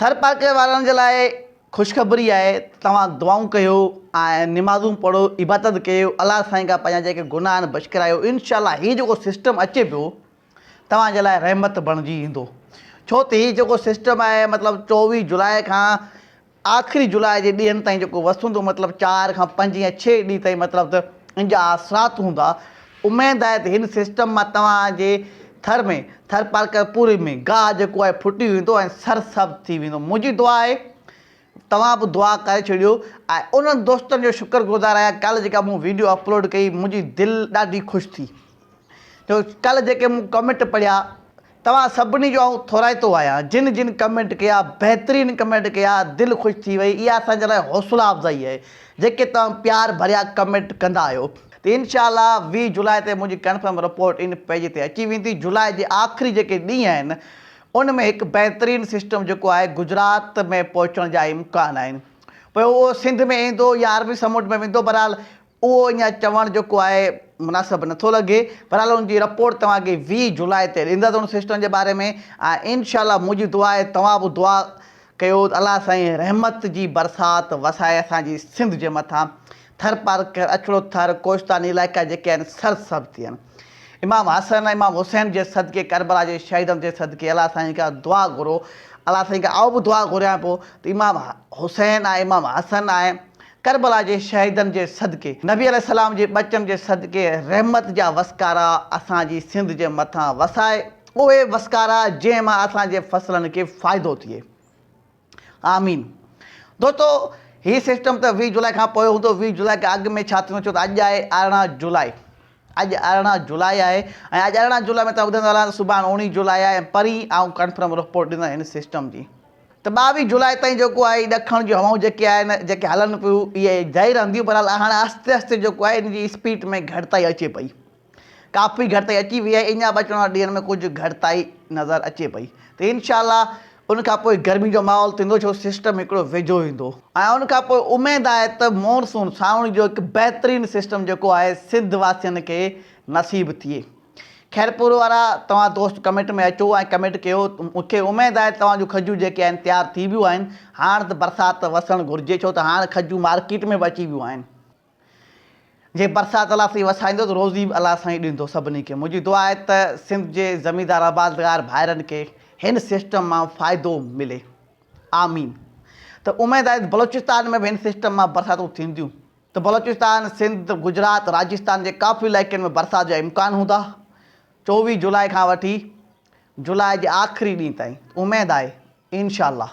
ٿرپارڪر وارن جي لاء خوشخبري آهي ته توهان دعائون ڪيو ۽ نمازون پڙهو عبادت ڪيو الله سائين کان پنهنجا جيڪي گناهه آهن بخش ڪرايو انشاء الله هي جيڪو سسٽم اچي پيو توهان جي لاء رحمت بڻجي ايندو ڇو ته هي جيڪو سسٽم آهي مطلب 24 جولاء کان آخري جولاء جي ڏينهن تائين جيڪو وسندو مطلب 4 کان 5 يا 6 ڏينهن تائين مطلب ته ان جا اثرات هوندا اميد آهي ته هن سسٽم مان توهان جي ٿر ۾ ٿرپارڪر پوري ۾ گاهه جيڪو آهي ڦٽي ويندو ۽ سرسبز ٿي ويندو. منهنجي دعا آهي توهان به دعا ڪري ڇڏيو ۽ انهن دوستن جو شڪر گذار آهيان ڪالهه جيڪا مون ويڊيو اپلوڊ ڪئي منهنجي دل ڏاڍي خوش ٿي جو ڪالهه جيڪي مون ڪمينٽ پڙهيا توهان سڀني جو آئون ٿورائتو آهيان جن جن ڪمينٽ ڪيا بهترين ڪمينٽ ڪيا دل خوش ٿي وئي اها اسان جي لاء حوصلا افزائي آهي جيڪي توهان پيار ڀريا ڪمينٽ ڪندا آهيو ته انشاء الله 20 جولاء تي منهنجي ڪنفرم رپورٽ ان پيج تي اچي ويندي جولاء جي آخري جيڪي ڏينهن آهن ان ۾ هڪ بهترين سسٽم جيڪو آهي گجرات ۾ پهچڻ جا امڪان آهن پوء اهو سنڌ ۾ ايندو يا عربي سمنڊ ۾ ويندو بهرحال اهو اڃا چوڻ جيڪو آهي مناسب نٿو لڳي. بهرحال ان جي رپورٽ توهان کي 20 جولاء تي ڏيندس ان سسٽم جي باري ۾ ۽ انشاء الله منهنجي دعا آهي توهان به دعا ڪيو ته الله سائين رحمت جي برسات وسائي اسان جي سنڌ جي مٿان ٿرپارڪر، اڇڙو ٿر، ڪوهستاني علائقا جيڪي آهن سرسبز ٿين. امام حسن ۽ امام حسين جي صدقي ڪربلا جي شهيدن جي صدقي الله سائين کان دعا گهرو الله سائين کان آئون به دعا گهريان پيو ته امام حسين ۽ امام حسن ۽ ڪربلا جي شهيدن جي صدقي، نبي عليه السلام جي ٻچن جي صدقي رحمت جا وسڪارا اسان جي سنڌ جي مٿان وسائي، اهي وسڪارا جنهن مان اسان جي فصلن کي فائدو ٿئي. آمين. دوستو هي سسٽم ته 20 جولاء کان پوء هوندو، 20 جولاء کان اڳ ۾ ڇا ٿيندو ڇو ته اڄ آهي 18 جولاء. اڄ 18 جولاء آهي ۽ اڄ 18 جولاء ۾ توهان ٻڌندا هلان ته سڀاڻ 19 جولاء آهي ۽ پرين آئون ڪنفرم رپورٽ ڏيندس هن سسٽم جي. ته 22 جولاء تائين جيڪو آهي ڏکڻ جون هوائون جيڪي آهن جيڪي هلن پيون اهي جاري رهنديون بهرحال هاڻي آهستي آهستي جيڪو آهي ان جي اسپيڊ ۾ گهٽتائي اچي پئي ڪافي گهٽتائي اچي وئي آهي اڃا به اچڻ وارن ڏينهن ۾ ڪجهه گهٽتائي نظر اچي پئي ته انشاء الله ان کان پوء گرمي جو ماحول ٿيندو ڇو سسٽم هڪڙو ويجهو ايندو ۽ ان کان پوء اميد آهي ته مونسون سانوڻي جو هڪ بهترين سسٽم جيڪو آهي سنڌ واسين کي نصيب ٿئي. خيرپور وارا توهان دوست ڪمينٽ ۾ اچو ۽ ڪمينٽ ڪيو مون کي اميد آهي توهان جون کجيون جيڪي آهن تيار ٿي ويون آهن هاڻ ته برسات وسڻ گهرجي ڇو ته هاڻ کجيون مارڪيٽ ۾ به اچي ويون آهن جي برسات الله سائين وسائيندو ته روزي به الله سائين ڏيندو سڀني کي منهنجي دعا آهي ته سنڌ جي زميندار آبادگار ڀائرن کي هن سسٽم مان فائدو ملي آمين ته اميد آهي ته بلوچستان ۾ به هن سسٽم مان برساتون ٿينديون ته بلوچستان، سنڌ، گجرات، راجستان جي ڪافي علائقن ۾ برسات جا امڪان هوندا، 24 جولاء کان وٺي جولاء جي آخري ڏينهن تائين اميد آهي انشاء الله.